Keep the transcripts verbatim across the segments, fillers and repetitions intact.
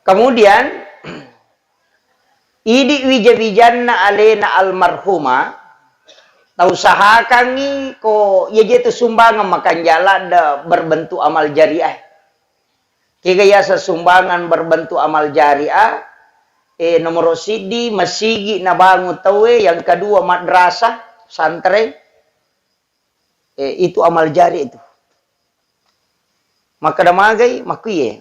Kemudian, idi wija-wijanna alena almarhumah, tausahakangngi ko iya je tu sumbangan makanja ladde berbentuk amal jariah. Kega yaseng sumbangan berbentuk amal jariah, eh, nomoro siddi, masigi nabangun tauwe, yang kedua madrasah, pesantren, eh, itu amal jari itu. Makkeda magai, makkuye.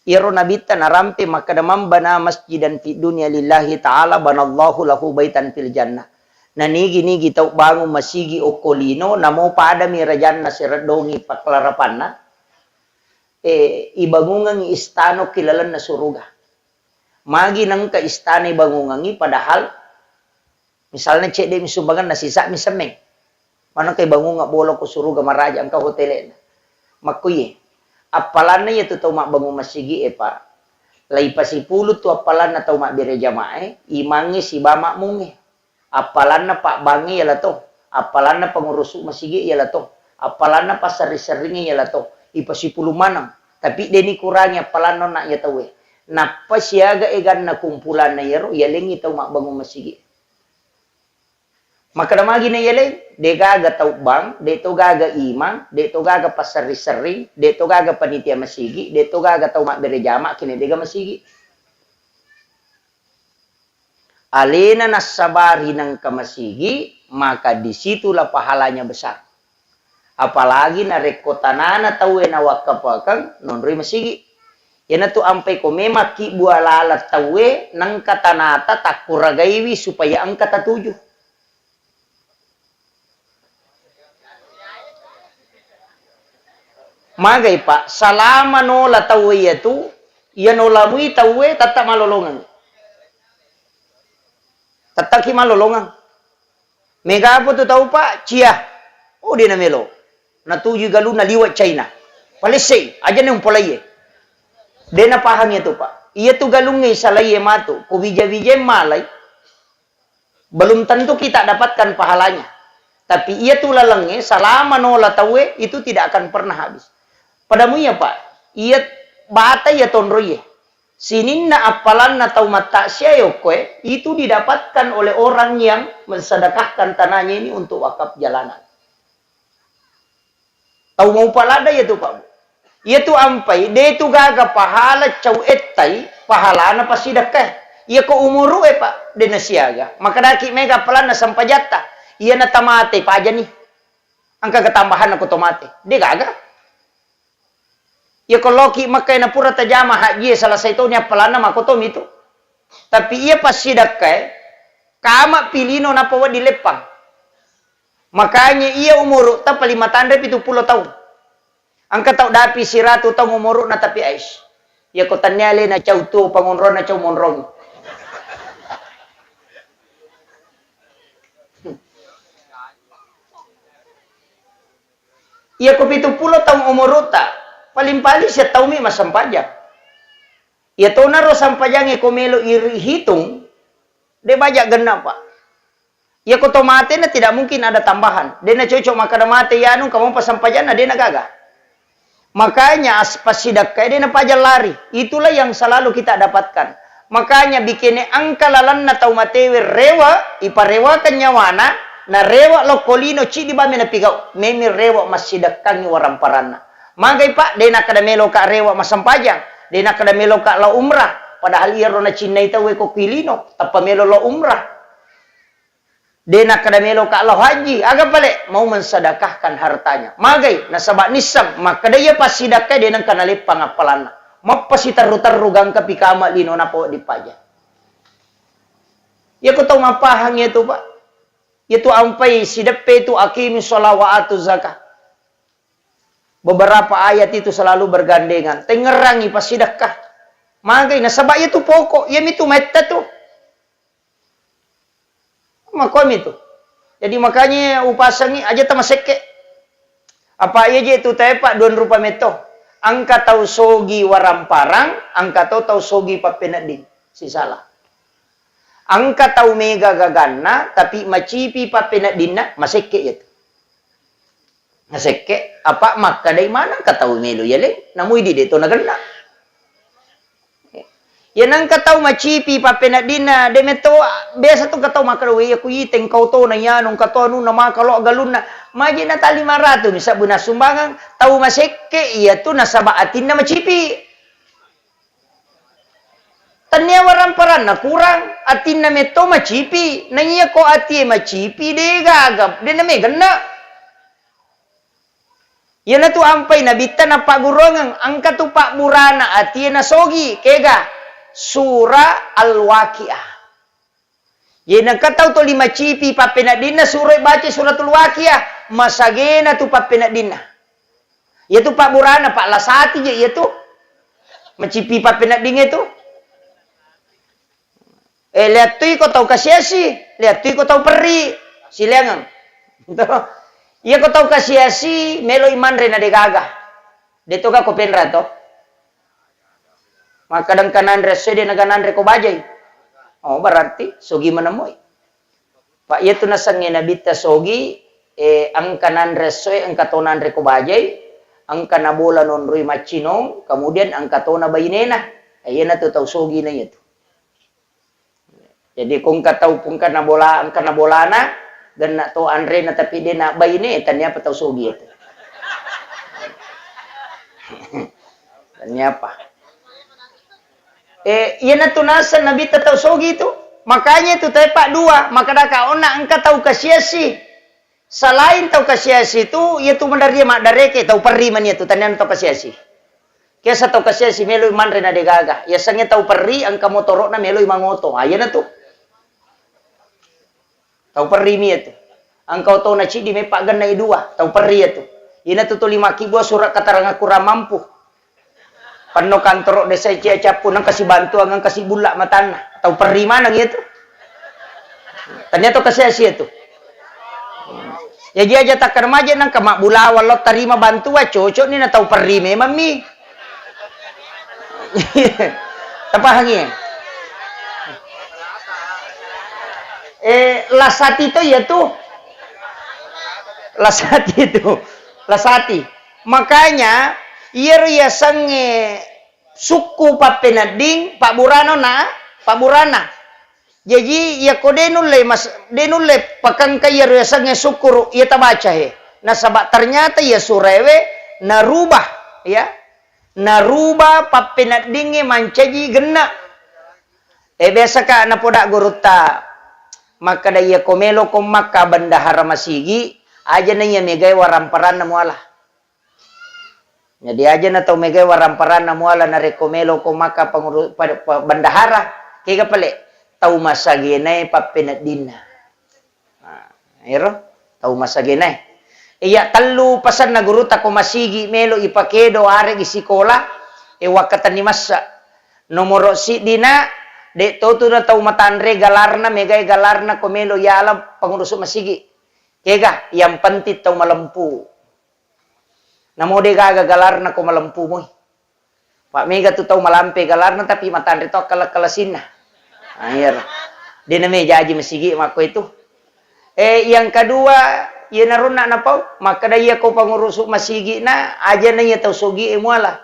Iyaro nabitta narampe makkeda, "Man bana masjidan fid dunya lillahi ta'ala banallahu lahu baitan fil jannah." Nanigi-nigi tau bangun masigi okko lino, namo padami rajanna sereddongi paklarapanna, eh, ibangungengngi istana ki lalenna suruga. Magi nengka istana ibangungengngi, padahal misalnya cedde mi sumbangan na sisa mi semmeng. Manengka ibangunga bola ko suruga maraja engka hotele'na. Makkuye, appalanna iya tu tau mabbangung masigi e, Pak. Lai pasipulu tu appalanna tau mabbere jamaah e, imangnge siba makmungnge. Appalanna pabbangnge yala to, appalanna pengurusu masigi yala to, appalanna passerri-serringnge yala to, ipasipulu maneng. Tapi deni kurangi appalanna onna iya tauwe. Nappa siaga eganna kumpulanna yero, yalengngi tau mabbangung masigi. Makkeda magi na yaleng, degaga tau bank, de to gaga imang, de to gaga passerri-serring, de to gaga panitia masigi, de to gaga tau mabbere jama kene dega masigi. Alena nassabari nengka masigi, maka disitulah pahalanya besar. Apalagi narekko tanana tauwe nawakkafakeng nonroi masigi. Iyanatu ampai ko memang kibbu alala tauwe nengka tanata takkuragaiwi supaya engka tatuju. Magai, Pak, salama nola tauwe iyatu, iya nolamui tauwe tetta malolongeng. Tettaki malolongeng. Mega apa tu tau, Pak? Cia. Oh, de namelo. Natujui galunna liwa China. Palessei, ajane umpolaiye. De napahang iyatu, Pak. Iyatu galungnge salaiye matu, ko wija-wijae malai. Belum tentu kita dapatkan pahalanya. Tapi iyatu lalengnge salama nola tauwe itu tidak akan pernah habis. Padamu iya, Pak, iya bata iya tonroiye. Sininna appalanna tau mattaksiae okkoe itu didapatkan oleh orang yang mensedekahkan tanahnya ini untuk wakaf jalanan. Tau maupa ladda iyatu, Pak, Bu. Iyatu ampai, de tu gaga pahala cau ettai, pahalana passidekkae. Iyako umuru'e, Pak, de nasiaga. Makkedaki mega appalanna sempajatta. Iyana tamate pajani. Engka ketambahanna ko tomate. De gaga. Iyako loki Mekkae napura tajama hajjie selesai toni appalanna makotomi tu. Tapi iya passidekkae, kama pilino nappa wedding leppang. Makanya iya umuru'ta paling matanre pitu pulo taung. Engka tau dapi siratu taung umuru'na tapi ais. Iyako tennia alena cau tuo pangonronna cau monrong. Iyako pitu pulo taung umuru'ta, paling-paling sia taumi massempajang. Iyatonaro sempajangnge ko melo irihitung, de baja genna, Pak. Iyako to matena tidak mungkin ada tambahan. De nacocok makkeda mate yanu engka mopa sempajanna, de nagaga. Makanya as-, passidekkae de napajang lari. Itulah yang selalu kita dapatkan. Makanya bikene engka lalenna tau matewe rewa, iparewakan nyawana, narewa lokko lino ciddi bame napigau. Memi rewa massidekkangi waramparanna. Magai, Pak, de nakkeda meloka rewa massempajang, de nakkeda meloka lao umrah, padahal iyaro nacinnai tauwe ko ki lino, tappa melo lao umrah. De nakkeda meloka lao haji, aga pale? Mau mensedekahkan hartanya. Magai, nasaba nisseng makkeda iya passidekkae de nengka naleppang appalanna. Mappasiterru-terru gangka pikama lino nappa wedding paja. Iyako tau mappahang iyatu, Pak. Iyatu ampai sideppe tu aqimi sholah wa atu zakah. Beberapa ayat itu selalu bergandengan. Tengngerangi passidekka. Magai, nasaba iyatu pokok, iyamitu metta tu. Makomi tu. Jadi makanya upasangi aja tamasekke. Apa iya je tu tae, Pak, dua rupa metto. Engka tau sogi waramparang, engka to tau sogi pappenedding. Sisala. Engka tau mega gaganna, tapi macipi pappeneddinna, masekke iya tu. Nasekke, apa makkedai maneng ka tau melo yaleng, namu idi de to nagenna. Iya nengka tau macipi pappeneddinna, de metto biasa tu engka tau makkeda, "Wé, iya ku ita engka otona iyanu, engka to anunna maka lo galunna." Maji na tali maratu mi sabbu nassumbangeng, tau masekke iya tu nasaba atinna macipi. Tennia waramparanna kurang, atinna metto macipi. Na iya ko atie macipi, de gaga, de name genna. Iyanatu ampai Nabitta nappagguruangeng, engka tu pabburana atie nasogi, kega? Sura Al-Waqiah. Jadi engka tau toli macipi pappeneddinna suroi baca Suratul Waqiah, masagena tu pappeneddinna. Iyatu pabburana, Pak, lasati je iyatu. Macipi pappeneddingnge tu. Eh, leattui ko tau kasiasi, leattui ko tau perri, sileangeng. Iya ko tau kasiasi, meloi manre na degaga. De toga ko penra to? Makkadang kananre esso de naga nanre ko bajai. Oh, berarti sogi manemmoi. Pak, iyatu nasengnge Nabitta sogi, eh, engka nanre essoe, engka to nanre ko bajai, engka nabola nonroi maccinong, kemudian engka tona bainena. Eh, iyanatu tau sogi na iyatu. Jadi ko engka tau, engka nabola, engka nabolana, genna to anrena tapi de na baine, taniapa tau sogi iyatu. Taniapa. Eh, iyanatu naseng Nabitta tau sogi tu. Makanya tu tepa dua, makkadaka onna engka tau kasiasi. Selain tau kasiasi tu, iyatu madaria maddareke, tau perri mani iyatu, taniana tau kasiasi. Kiasa tau kasiasi meloi manre na degaga. Yasengnge tau perri, engka motoro'na meloi mangoto. Ah, iyanatu. Tau perri mi iyatu. Engka otona ciddi meppa genna i dua, tau perri iyatu. Iyanatu tuli makkibua surat keterangan kurang mampu. Penno kantoro desa cia cappu nengka sibantuang, engka sibulla matanna. Tau perri maneng iyatu. Tania to kasiasi iyatu. Jaji aja takkeda maje nengka mabbulawang lo tarima bantuan, cocok ni na tau perri memang mi. Tapahangi? Eh, lasati to iyatu. Lasati tu. Lasati. Makanya, iyaro yasengnge sukku pappenedding, pabburano na, pabburana. Jaji, iyako de nulle mas-, de nulle pakengka iyaro yasengnge sukkuru, iya tabaca he. Nasaba ternyata iya suraewe narubah, ya. Narubah pappeneddingnge mancaji genna. Eh, biasa ka napoda gurutta, makkeda, "Iyako meloko makka bendahara masigi, aja na iya megae waramparanna muala." Jadi aja na tau megae waramparanna muala narekko meloko makka penguru-, pa-, pa-, bendahara, kega pale tau masagenae pappeneddinna. Nah, ero tau masagenae. Iya tellu pasenna gurutta ko masigi melo ipakedo aregi sikola, e wakkatenni massa. Nomoro siddina, de totu na tau matanre galarna, megae galarna ko melo yala pengurusu masigi. Kega, yang penting tau malempu. Namo de gaga galarna ko malempu moi. Pak, mega tu tau malampe galarna tapi matanre to kala-kalasinna. Nah, iyaro. De name jaji masigi makko itu. Eh, yang kedua, iyanaronna napau, makkeda iya ko pengurusu masigi na aja na iya tau sogi e muala.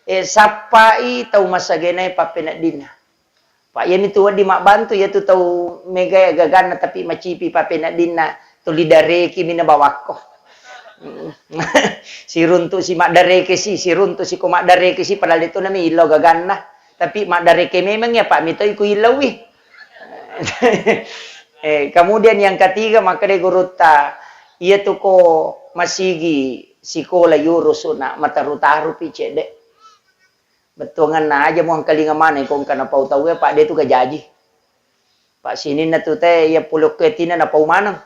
Eh, sappai tau masagenae pappeneddinna. Pak, iyami tu wedding mabbantu, iyatu tau megae gaganna tapi macipi pappeneddinna, tuli dareki mi nabawakko. Siruntu si maddareke si, siruntu si ko maddareke si, padahal de tu nami illau gaganna. Tapi maddareke memang iya, Pak, mitoi ku illaui. Eh, kemudian yang ketiga, makkeda gurutta, iyatu ko masigi sikola yurusu na mataru-taru pi cedde. Bettuangenna aja muangkalinga maneng ko engka napau tauwe, Pak, de tu gajaji. Pak, sininna tu te iya pulokko tina napau maneng.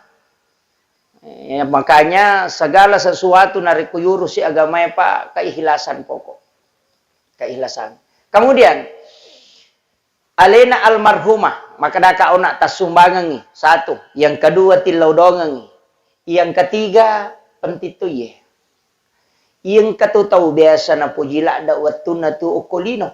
Eh, makanya segala sesuatu narekko yurusi agamae, Pak, keikhlasan pokok. Keikhlasan. Kemudian, alena almarhumah, makkedaka ona tassumbangengngi, satu. Yang kedua, tillau dongengngi. Yang ketiga, penting to iye. Iya engka tu tau biasa napoji ladde wettunna tu okko lino.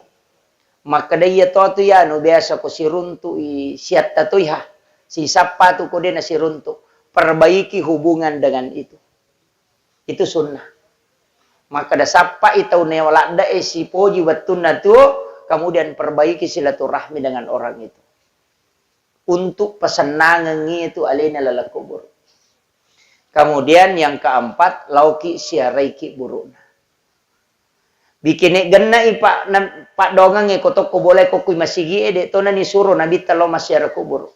Makkeda iya to tu yanu biasa ko siruntu'i siatta toiha, sisappa tu ko de nasiruntu. Perbaiki hubungan dengan itu. Itu sunnah. Makkeda sappai tau newa ladde e sipoji wettunna tu, Kemudian perbaiki silaturahmi dengan orang itu. Untuk pesennangengngi itu alena laleng kuburu. Kemudian yang keempat, laoki siaraiki burukna. Bikini genna i pa-, na-, paddoangengnge ko tokko bolai ko kui masigi e, de to nani suro Nabitta lao massiara kuburu.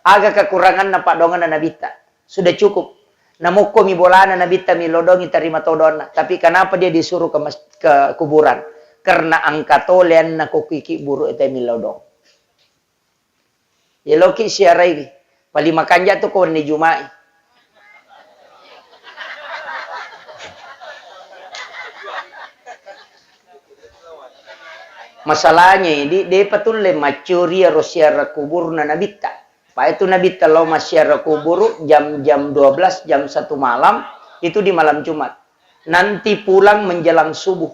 Aga kekuranganna paddoangenna Nabitta? Sudah cukup. Namokko mi bolana Nabitta mi lodongi tarima to doanna. Tapi kenapa dia disuruh ke mas-, ke kuburan? Karena engka to leanna ko kui ki buru e te mi lodong. Yeloki siarai, pali makanja tu ko wenni Juma'i. Masalahnya, di, depa tulle maccuri ro siara kuburna Nabitta. Pa itu Nabitta lao massiara kuburu jam, jam dua belas, jam satu malam, itu di malam Jumat. Nanti pulang menjelang subuh.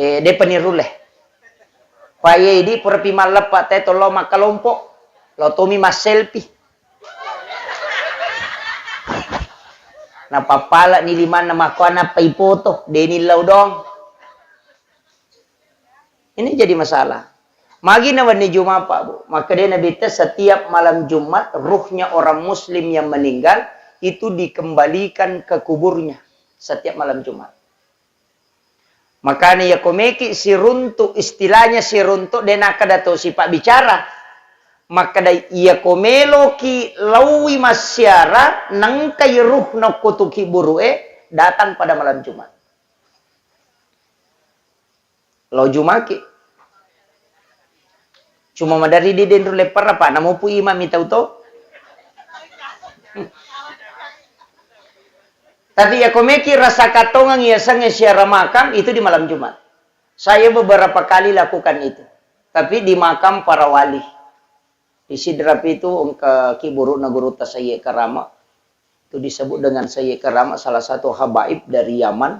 Eh, depa ni rulle. Pa iye idi pura pi malleppa te to lao makkalompo. Lao tomi masselfie. Napappala ni limanna makkoa nappa ipoto, deni lao doang. Ini jadi masalah. Magi na wenni Jumat, Pak, Bu? Maka dia Nabi te setiap malam Jumat ruhnya orang muslim yang meninggal itu dikembalikan ke kuburnya setiap malam Jumat. Makanya ya komeki siruntuk, istilahnya siruntuk de nakkeda to sipa bicara. Makkeda iya ko meloki laui massiara, nengkai ruh nokko tuki buru'e datang pada malam Jumat. Lao Jumaki. Cuma maderri di denru leppara, Pak, namopu imam mi tau to. Tapi ya komeki rasa katongang ya sange siara makam itu di malam Jumat. Saya beberapa kali lakukan itu. Tapi di makam para wali. Di Sidrap itu engka ki burukna gurutta Sayyid Karama. Itu disebut dengan Sayyid Karama, salah satu habaib dari Yaman.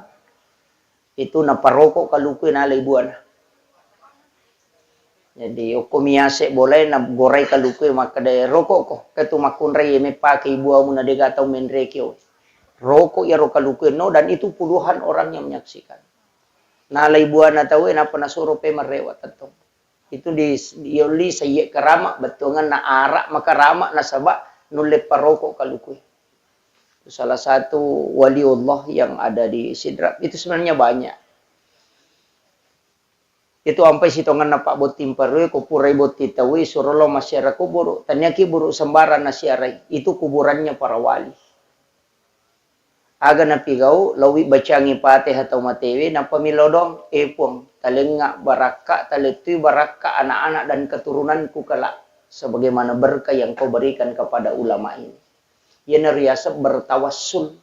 Itu naparoko kalukue nalai buana. Jadi, okko miase bolai nagorai kalukue makkeda, "Rokokko, ketu makkunrai mepake ibuamu na dega tau menreki o." Rokok iyaro kalukue no, dan itu puluhan orang yang menyaksikan. Nalai buana taue, nappa nasuro pe marewa tettong. Itu di, diolli Sayyid Karama, bettuanganna ara makarama nasaba nulle paroko kalukue. Itu salah satu waliullah yang ada di Sidrap. Itu sebenarnya banyak. Itu ampai sitonganna Pak Botting Parue, ko purai botting taue, suro lao massiara kuburu. Taniaki buru sembarang nasiarai. Itu kuburannya para wali. Aga napigau, laowi bacangi Pateha tau matewe, nappa millau doang, "Eh Puang, talengnga barakka, talettui barakka anak-anak dan keturunanku kelak, sebagaimana berkah yang Kau berikan kepada ulama ini." Iyana riaseng bertawassul.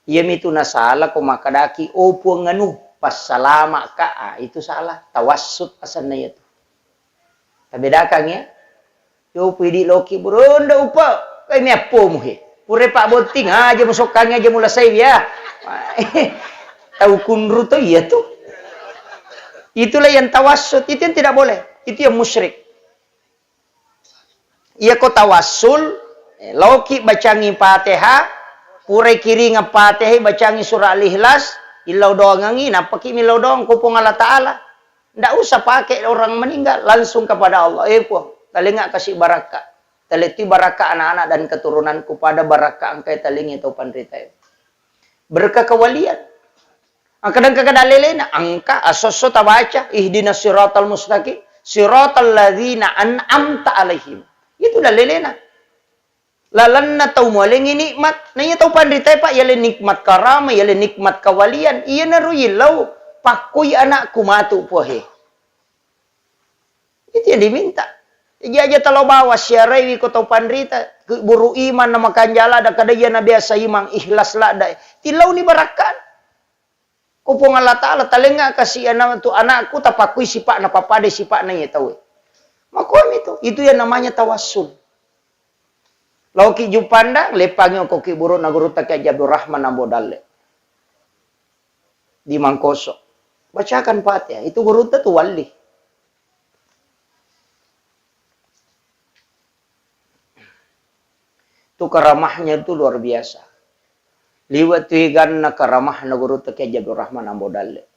Iyamitu nasala ko makkedaki, "Oh Puang anu, passalama'ka." Ah, itu salah. Tawassut asenna iyatu. Tabedakang ya. Yo pidi loki burondo upa, kai meappomu he. Pure Pak Botting aja musokkangi aja mulasai ya. Tau kunru to iya tu. Itulah yang tawassut, itu yang tidak boleh. Itu yang musyrik. Iya ko tawassul, eh, laoki bacangi Pateha, purai kiringa Pateha, bacangi surah Al-Ikhlas, illau doangangi, nappaki millau doang ko Puang Allah Ta'ala. Ndak usah pakai orang meninggal, langsung kepada Allah. Eh Puang, talengnga kasi barakka. Talettui barakka anak-anak dan keturunanku pada barakka engkai talengnge tau panritae. Berkah kewalian. Engka dengka dalelena, engka asosso tabaca, "Ihdinas siratal mustaqim, siratal ladzina an'amta alaihim." Itu dalelena. Lalenna tau mualengi nikmat. Na iya tau panritae, Pak, yale nikmat karama, yale nikmat kawalian. Iyanaro yillau, "Pakkoi anakku matu, Puahe." Itu yang diminta. Jaji aja talo bawa siaraiwi ko tau panrita, ke buru iman na makanjala da kada iya na biasa iman ikhlas ladda. Tilauni barakkan. Ko Puang Allah Ta'ala, talengnga kasi ana-, tu anakku, tapakkui sipa'na, pappada sipa'na iya tauwe. Makomi tu, itu yang namanya tawassul. Laoki Juppandang, leppangi okko ki burukna gurutta Kiai Haji Abdul Rahman Ambo Dalle. Di Mangkoso. Bacakan Fatihah, itu gurutta tu walli. Itu karamahnya itu luar biasa. Liwe' tu eganna karamahna Gurutta Kiai Haji Abdul Rahman Ambo Dalle.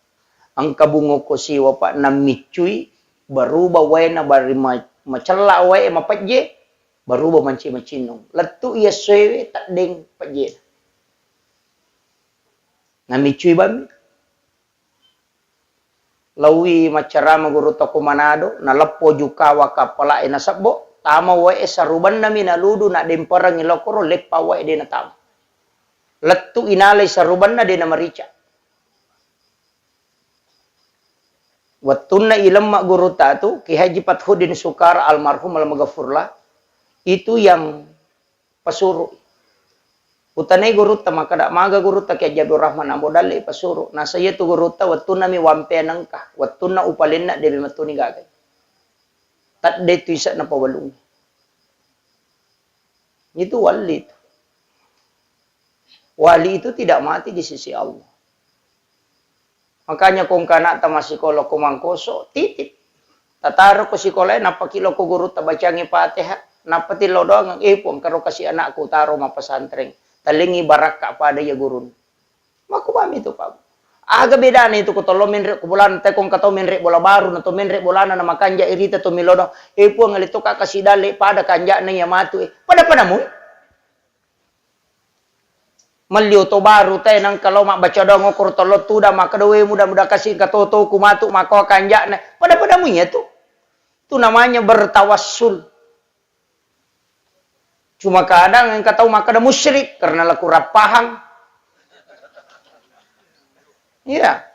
Engka bungo ko siwa, Pak, nammiccui, baruba waena bari ma-, macella wae mapejje, baruba manci-macinnong. Lettu iya essoewe teddeng pejjena. Namiccui bammi. Laowi maccarama Gurutta ko Manado, naleppo jukawa kappala'e nasebbo, tama wae sarubannami naludu, nademperengngi lokoro, leppa wae de natama. Lettu inalai sarubanna de namarica. Wettunna ilemma Gurutta tu, Kiai Haji Fathuddin Sukara almarhum almaghfurlah, itu yang pasuru. Utanai Gurutta makkeda, maga Gurutta Kiai Haji Abdul Rahman Ambo Dalle pasuru. Nasa iyatu Gurutta wettunami wampe nengka, wettunna upalenna de mettuni gagai. Tadde tu isa napawalungi. Itu wali tu. Wali itu tidak mati di sisi Allah. Makanya ko engka ana'ta massikola ko Mangkoso, titip. Tataro ko sikolae, nappaki lao ko gurutta bacangi Fatihah, nappa tillau doangeng, "Eh, Puang, karo kasi anakku taro mappesantreng, talengngi barakka pada iya gurunna." Makkubami tu, Pak. Aga bedana itu ko tollo menre ko bolana, te ko engka tau menre bola baru, na to menre bolana, na makanja irita to milodong, "Eh, Puang, ale to ka kasi dalle pada kanja'na iya matu, eh." Pada-pada mui. Melli oto baru te, nengka lao mabbaca doang okoro tollo tudang, makkeda, "We, mudah-mudah kasi engka to toku matu makkoa kanja'na." Pada-pada mu iyatu. Itu namanya bertawassul. Cuma kadang engka tau makkeda musyrik karena laku rappahang. Iya.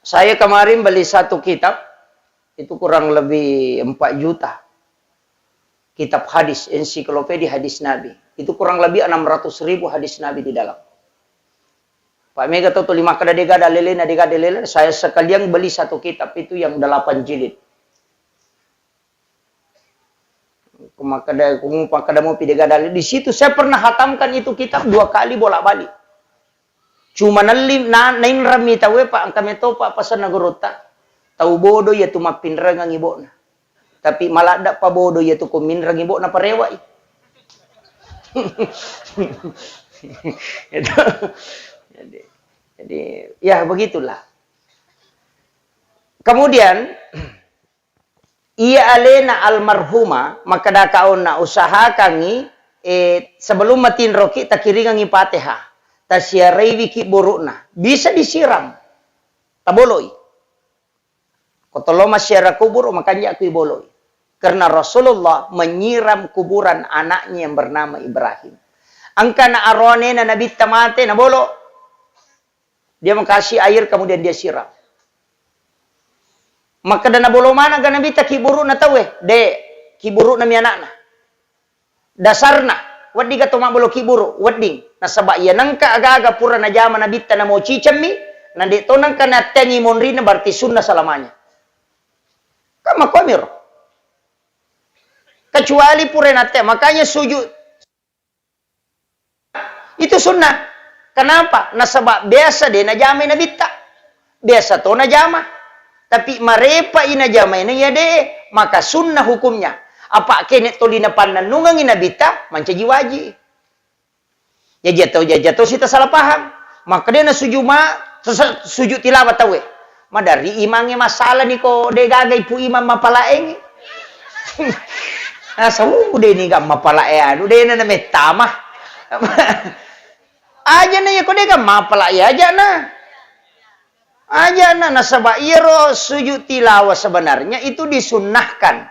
Saya kemarin beli satu kitab, itu kurang lebih empat juta. Kitab hadis, ensiklopedia hadis Nabi. Itu kurang lebih enam ratus ribu hadis Nabi di dalam. Pak, mega to tuli makkeda dega ada lelena, dega ada lelena. Saya sekalian beli satu kitab itu yang delapan jilid. Ku makkeda, ku makkeda mopi dega ada lelena. Di situ saya pernah hatamkan itu kitab dua kali bolak-balik. Cuma nelli, na, nainrammi tauwe, Pak, engka meto, Pak, pasenna gurutta. Tau bodo iyatu mappinrengeng ibo'na. Tapi maladda pa bodo iyatu ko minreng ibo'na parewa'i. Itu. Jadi, jadi, ya begitulah. Kemudian, iya alena almarhumah, makkedaka onna, usahakangngi, eh, sebelum matinroki, takiringengngi Fatihah. Tasiaraiwi kibburu'na. Bisa disiram. Taboloi. Ko tollo massiara kuburu, makanja kui boloi. Karena Rasulullah menyiram kuburan anaknya yang bernama Ibrahim. Engka na aroanena Nabitta mate, nabolo. Dia mengkasih air, kemudian dia siram. Makkeda nabolo maneng ga Nabitta kibburu'na tauwe? De, kibburu'na mi anakna. Dasarna, wedding ga to mabbolo kibburu? Wedding. Nasaba iya nengka aga-aga pura najama Nabitta namo cicemmi, na de to nengka natteangi monrina, berarti sunnah selamanya. Kan makkuamiro. Kecuali pura natte, makanya sujud itu sunnah. Kenapa? Nasaba biasa de najamai Nabitta. Biasa to najama. Tapi marepa i najamaina iya de, maka sunnah hukumnya. Apa kene toli napannennungengi Nabitta, mancaji waji. Jaji atau, jaji atau sita salah paham. Maka de nasuju ma, sesa-, sujud tilawah tauwe. Madari imangnge masalah ni ko de gaga ipu imang mapalaengi. Nasau de ni ga mapalae anu, de na mettama. Aja na iya ko de ga mapalae aja na. Aja na, nasaba iyaro sujud tilawah sebenarnya itu disunnahkan.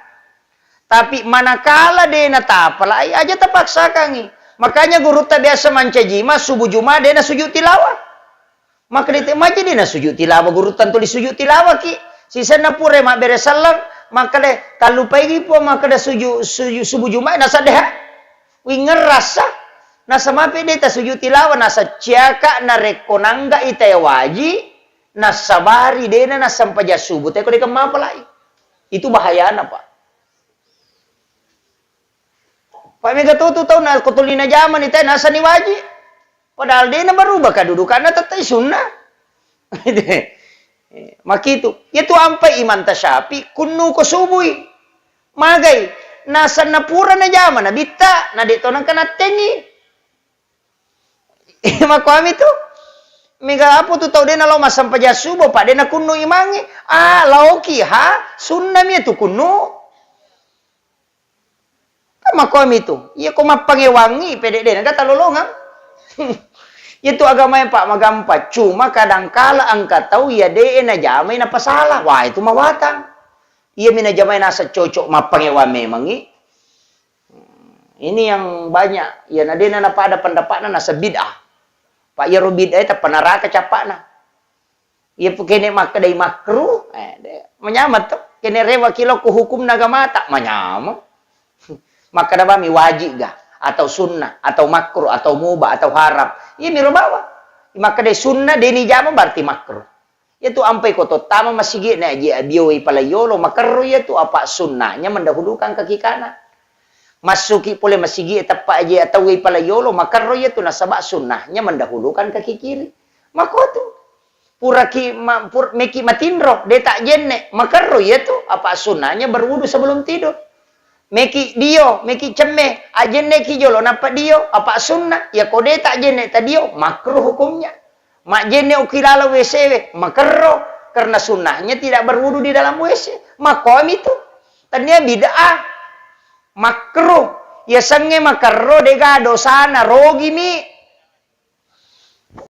Tapi manakala de natapalai, aja tapaksakangi. Makanya gurutta biasa mancaji ma subuh Juma de nasujud tilawah. Maka de te maja de nasujud tilawah, gurutta tuli sujud tilawah ki. Sisenna pura mabbere selleng, maka de tallupaigi Puang, maka de sujud, sujud subuh Juma nasaddeha. Wingerrasa, nasamape de tasujud tilawah, nasacciaka narekko nangga itae waji, nasabari dena nassempajang subuh, te ko de kemmapalai. Itu bahayana, Pak. Pak, mega to tu tau na ko tuli najamani te nasani waji. Padahal de na berubah kedudukanna, tettai sunnah. Makitu. Iya tu ampai Imam Tasyafi kunnu ko subui. Magai, nasenna pura najama Nabitta, na de to nengka nattengi. Makkuami tu. Mega apa tu tau de' nalo massempajang subuh, pa de' nakunnu imangnge. Ah, laoki ha, sunnami tu kunnu. Kan makkuami tu. Iya ko mappangewangi pede de' naga talolongang. Iya tu agamae, Pak, magampa. Cuma kadangkala engka tau iya de' najamai napasala. Wah, itu mawatang. Iya mi najamai nasa cocok mappangewang memangngi. Ini yang banyak. Iya na de' na napada pendapatna nasa bid'ah. Pak, iyaro bid'ah tappa naraka cappa'na. Iya pu kene makkedai makruh, eh, de', manyameng to. Kene rewa kilo ku hukumna agamata, manyameng. Makkeda bami wajib ga, atau sunnah, atau makruh, atau mubah, atau haram. Iya miro bawang. Makkedai sunnah, de' nijama berarti makruh. Iya tu ampai ko tottama masigi na aji abioi pala yolo, makerro iya tu, apa sunnahnya mendahulukan kaki kanan. Massuki pole masigi teppa aji atau pala yolo, makerro iya tu nasaba sunnahnya mendahulukan kaki kiri. Makotu. Puraki ma-, pur-, meki matinro, de' ta jenne, makerro iya tu, apa sunnahnya berwudu sebelum tidur. Meki dio, meki cemme, ajenne ki jolo nappa dio, apa sunnah, iya ko de' ta jenne ta dio, makruh hukumnya. Majenne uki lalo W C we, makerro, karena sunnahnya tidak berwudu di dalam W C. Makkomi tu. Tania bid'ah. Makruh. Yasengnge makerro de' ga dosana, rogimi.